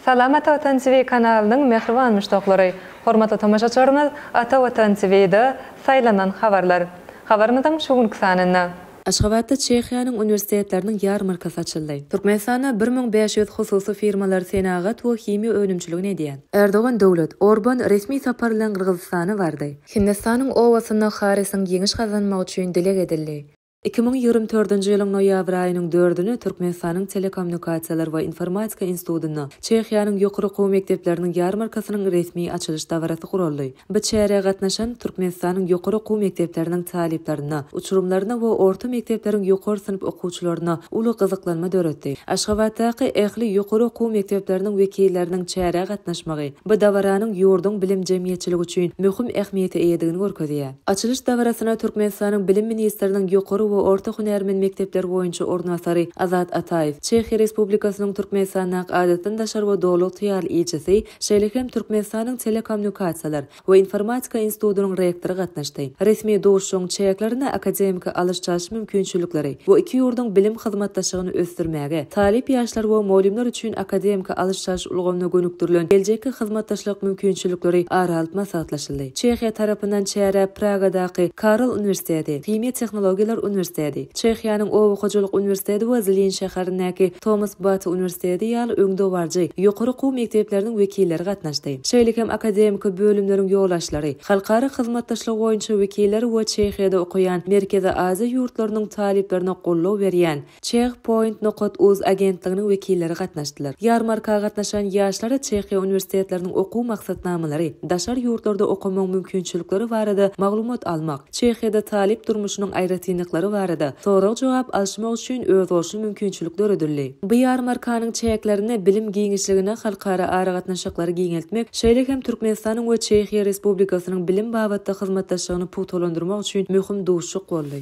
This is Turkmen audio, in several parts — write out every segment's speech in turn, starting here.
Salam Ata Watan TV kanalynyň mähriban muşdaklary! Hormatly tomaşaçylarymyz Ata Watan TV-de Saýlanan habarlar. Habarymyzyň şu günki sanynda. Aşgabatda Çehiýanyň uniwersitetleriniň ýarmarkasy açyldy. Türkmenistanda 1500 hususy firmalar senagat we himiýa önümçiligini edýär. Erdogan Döwlet, Orban resmi sapar bilen Gyrgyzystana bardy. Hindistanyň obasynda Harrisiň ýeňiş gazanmagy üçin dileg edildi. 2024-nji ýylyň noýabr aýynyň dördüne Türkmenistanyň Telekommunikasiýalar we informatika institutynda Çehiýanyň ýokary okuw mekdepleriniň ýarmarkasynyň resmi açylyş dabarasy guraldy. Bu çärä gatnaşan Türkmenistanyň ýokary okuw mekdepleriniň talyplarynda, uçurymlarynda we orta mekdepleriň ýokary synp okuwçylarynda uly gyzyklanma döretdi. Aşgabatdaky ähli ýokary okuw mekdepleriniň wekilleriniň çärä gatnaşmagy bu dabaranyň ýurduň bilim jemgyýetçiligi üçin möhüm ähmiýete eýedigini görkezýär. Açylyş dabarasyna Türkmenistanyň Bilim ministriniň ýokary we orta hünärmen mekdepler boýunça orunbasary Azat Ataýew, Çehiýa Respublikasynyň Türkmenistandaky Adatdan daşary we doly ygtyýarly ilçisi, şeýle hem Türkmenistanyň Telekommunikasiýalar we informatika institutynyň rektory gatnaşdy. Resmi duşuşygyň çäklerinde akademiki alyş-çalyş mümkinçilikleri we iki ýurduň bilim hyzmatdaşlygyny ösdürmäge, talyp ýaşlar we mugallymlar üçin akademiki alyş-çalyş ulgamyna gönükdirilen geljekki hyzmatdaşlyk mümkinçilikleri ara alyp maslahatlaşyldy. Çehiýa tarapyndan çärä Pragadaky Karl uniwersiteti, Himiýa tehnologiýalar uniwersiteti, Çehiýanyň Oba hojalyk uniwersiteti we Zlin şäherindäki Tomas Bata uniwersiteti ýaly öňdebaryjy ýokary okuw mekdepleriniň wekilleri gatnaşdy. Şeýle hem akademiki bölümleriň ýolbaşçylary, halkara hyzmatdaşlygy boýunça wekiller we Çehiýada okaýan Merkezi Aziýa ýurtlarynyň talyplaryna goldaw berýän Czech Point nokat uz agentliginiň wekilleri gatnaşdylar. Ýarmarka gatnaşan ýaşlara Çehiýa uniwersitetleriniň okuw maksatnamalary, daşary ýurtlarda okamagyň mümkinçilikleri barada maglumat almak, Çehiýada talyp durmuşynyň aýratynlyklary barada sorag-jogap alyşmak üçin özboluşly mümkinçilik döredildi. Bu ýarmarkanyň çäklerinde bilim giňişliginde halkara aragatnaşyklary giňeltmek, şeýle hem Türkmenistanyň we Çehiýa Respublikasynyň bilim babatda hyzmatdaşlygyny pugtalandyrmak üçin möhüm duşuşyk boldy.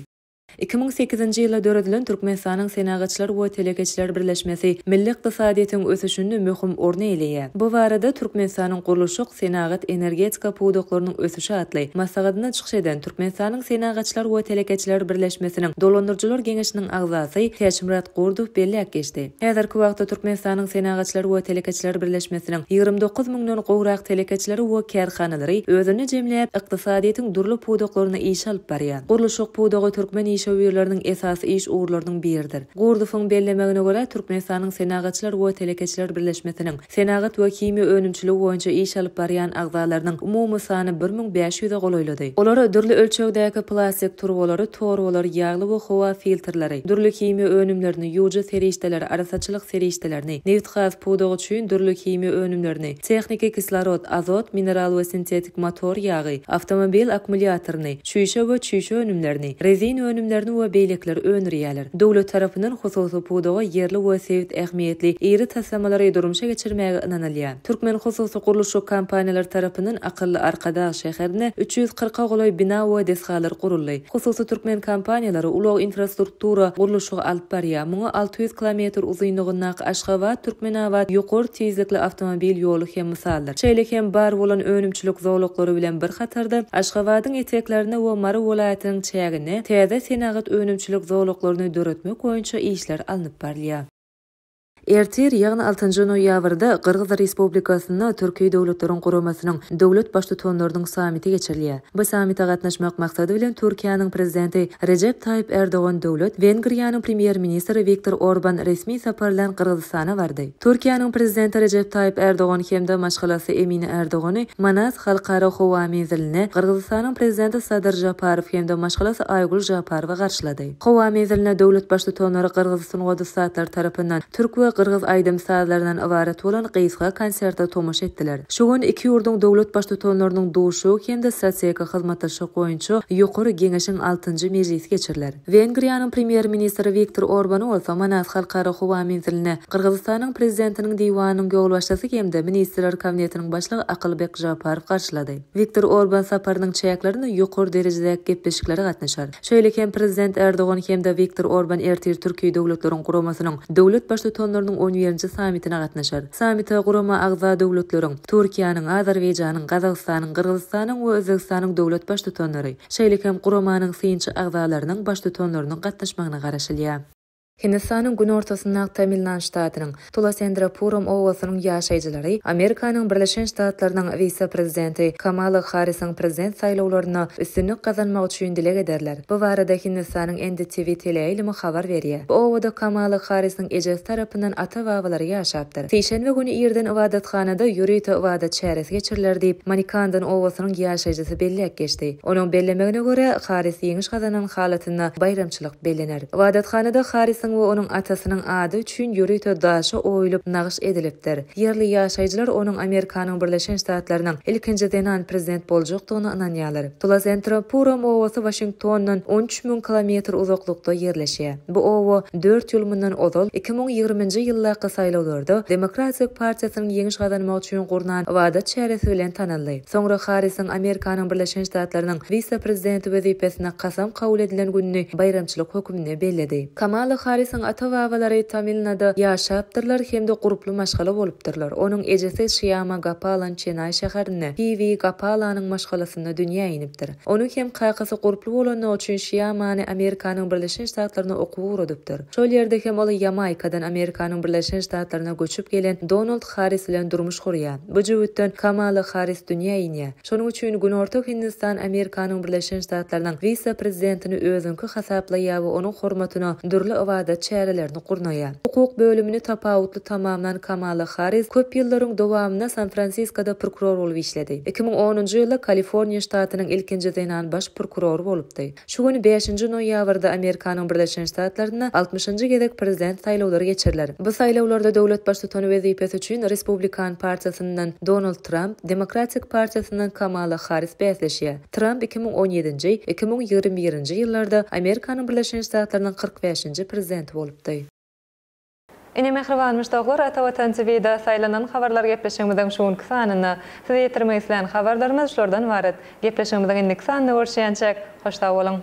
2008-nji ýylda döredilen Türkmenistanyň Senagatçylar we telekeçiler birleşmesi milli ykdysadyýetiň ösüşinde möhüm orny eýeleýär. Bu barada Türkmenistanyň gurluşyk, senagat, energetika pudaklarynyň ösüşi atly maslahatynda çykyş eden Türkmenistanyň Senagatçylar we telekeçiler birleşmesiniň Dolandyryjylar geňeşiniň agzasy Täçmyrat Gurdow belläp geçdi. Häzirki wagtda Türkmenistanyň Senagatçylar we telekeçiler birleşmesiniň 29 müňden gowrak telekeçileri we kärhanalary özünde jemläp, ykdysadyýetiň dürli pudaklarynda iş alyp barýar. Gurluşyk pudagy türkmen işewürleriniň esasy iş ugurlarynyň biridir. Gurdowyň bellemegine görä, Türkmenistanyň Senagatçylar we telekeçiler birleşmesiniň Senagat we himiýa önümçiligi boýunça iş alyp barýan agzalarynyň umumy sany 1500-e golaýlady. Olar dürli ölçegdäki plastik turbalary, torbalary, ýagly we howa filtrleri, dürli himiýa önümlerini, ýuwujy serişdeleri, arassaçylyk serişdelerini, nebitgaz pudagy üçin dürli himiýa önümlerini, tehniki kislorod, azot, mineral we sintetik motor ýagy, awtomobil akkumulýatoryny, çüýşe we çüýşe önümlerini, rezin önümlerini we beýlekileri öndürýärler. Döwlet tarapyndan hususy pudaga ýerli we sebit ähmiýetli iri taslamalary durmuşa geçirmäge ynanylýar. Türkmen hususy gurluşyk kompaniýalary tarapyndan akylly Arkadag şäherinde 340-a golaý bina we desgalar guruldy. Hususy türkmen kompaniýalary ulag infrastruktura gurluşygy alyp barýar. Muňa 600 kilometr uzynlygyndaky Aşgabat, Türkmenabat ýokary tizlikli awtomobil ýoly hem mysaldyr. Şeýle hem bar bolan önümçilik zolaklary bilen bir hatarda, Aşgabadyň eteklerinde we Mary welaýatynyň çäginde täze senagat-önümçilik zolaklaryny döretmek boýunça işler alnyp barylýar. Ertir, ýagny altynjy noýabrda Gyrgyz Respublikasynda Türki Döwletleriň Guramasynyň döwlet Baştutanlarynyň sammiti geçirilýär. Bu sammite gatnaşmak maksady bilen Türkiýäniň Prezidenti Rejep Taýyp Ärdogan döwlet, Wengriýanyň Premýer-ministri Wiktor Orban resmi sapar bilen Gyrgyzystana bardy. Türkiýäniň Prezidenti Rejep Taýyp Ärdogan hem-de maşgalasy Emine Ärdogany Manas halkara howa menzilinde Gyrgyzystanyň Prezidenti Sadyr Žaparow hem-de maşgalasy Aýgül Žaparowa garşylady. Howa menzilinde döwlet Baştutanlary gyrgyz sungat ussatlary tarapyndan türk we gyrgyz aýdym-sazlaryndan ybarat bolan gysga konserte tomaşa etdiler. Şu gün iki ýurduň döwlet Baştutanlarynyň duşuşygy hem-de strategik hyzmatdaşlyk boýunça Ýokary Geňeşiň altynjy mejlisi geçiriler. Wengriýanyň Premýer-ministri Wiktor Orbany bolsa Manas halkara howa menzilinde Gyrgyzystanyň Prezidentiniň diwanynyň ýolbaşçysy hem-de Ministrler Kabinetiniň başlygy Akylbek Žaparow garşylady. Wiktor Orban saparynyň çäklerinde ýokary derejedäki gepleşiklere gatnaşar. Şeýle hem Prezident Erdogan hem-de Wiktor Orban ertir Türki Döwletleriň Guramasynyň döwlet Baştutanlarynyň on birinji sammitine gatnaşar. Sammite gurama agza döwletleriň, Türkiýäniň, Azerbaýjanyň, Gazagystanyň, Gyrgyzystanyň we Özbegistanyň döwlet Baştutanlary, şeýle hem guramanyň synçy agzalarynyň baştutanlarynyň gatnaşmagyna garaşylýar. Hindistanyň günortasyndaky Tamilnad ştatynyň Tulasendrapuram obasynyň ýaşaýjylary Amerikanyň Birleşen Ştatlarynyň wise-prezidenti Kamala Harrisiň prezident saýlawlarynda üstünlik gazanmagy üçin dileg ederler. Bu barada Hindistanyň NDTV teleýaýlymy habar berýär. Bu obada Kamala Harrisiň ejesi tarapyndan ata-babalary ýaşapdyr. Sişenbe güni irden ybadathanada ýörite ybadat çäresi geçiriler diýip, Manikandan obasynyň ýaşaýjysy belläp geçdi. Onuň bellemegine görä, Harris ýeňiş gazanan halatynda baýramçylyk bellener. Ybadathanada Harrisiň we onuň atasynyň ady üçin ýörite daşa oýulyp nagyş edilipdir. Ýerli ýaşaýjylar onuň Amerikanyň Birleşen Ştatlarynyň ilkinji zenan prezident boljakdygyna ynanýarlar. Tulasentrapuram obasy Waşingtondan 13 000 kilometr uzaklykda ýerleşýär. Bu oba dört ýyl mundan ozal, 2020-nji ýyldaky saýlawlarda Demokratik partiýasynyň ýeňiş gazanmagy üçin gurnan ybadat çäresi bilen tanaldy. Soňra Harrisiň Amerikanyň Birleşen Ştatlarynyň wise-prezidenti wezipesine kasam kabul edilen gününi baýramçylyk hökmünde belledi. Kamala Harrisiň ata-babalary Tamilnada ýaşapdyrlar hem-de gurply maşgala bolupdyrlar. Onuň ejesi Şýama Gopalan Çenaý şäherinde PV Gopalanyň maşgalasynda dünýä inipdir. Onuň hem kakasy gurply bolandygy üçin Şýamany Amerikanyň Birleşen Ştatlaryna okuwa ugradypdyr. Şol ýerde hem ol Ýamaýkadan Amerikanyň Birleşen Ştatlaryna göçüp gelen Donald Harris bilen durmuş gurýar. Bu jübütden Kamala Harris dünýä inýär. Şonuň üçin Günorta Hindistan Amerikanyň Birleşen Ştatlarynyň wise-prezidentini özüňki hasaplaýar we onuň hormatyna dürli ybadat çärelerini gurnaýar. Hukuk bölümini tapawutly tamamlan Kamala Harris köp ýyllaryň dowamynda San-Fransiskoda prokuror bolup işledi. 2010-njy ýylda Kaliforniýa ştatynyň ilkinji zenan baş prokurory bolupdy. Şu gün bäşinji noýabrda Amerikanyň Birleşen Ştatlarynda altmyşynjy gezek prezident saýlawlary geçiriler. Bu saýlawlarda döwlet baştutany wezipesi üçin Respublikan partiýasyndan Donald Tramp, Demokratik partiýasyndan Kamala Harris bäsleşýär. Tramp 2017-nji, 2021-nji ýyllarda Amerikanyň Birleşen Ştatlarynyň 45-nji prezidenti bolupdy. Ine mähriban muşdaklar Ata Watan TV-da saýlanan habarlar gepleşigimiziň şu günki sanynda size ýetirmek islän habarlarymyz şulardan ybarat. Gepleşigimiziň indiki sanynda görüşýänçäk, hoş sag boluň!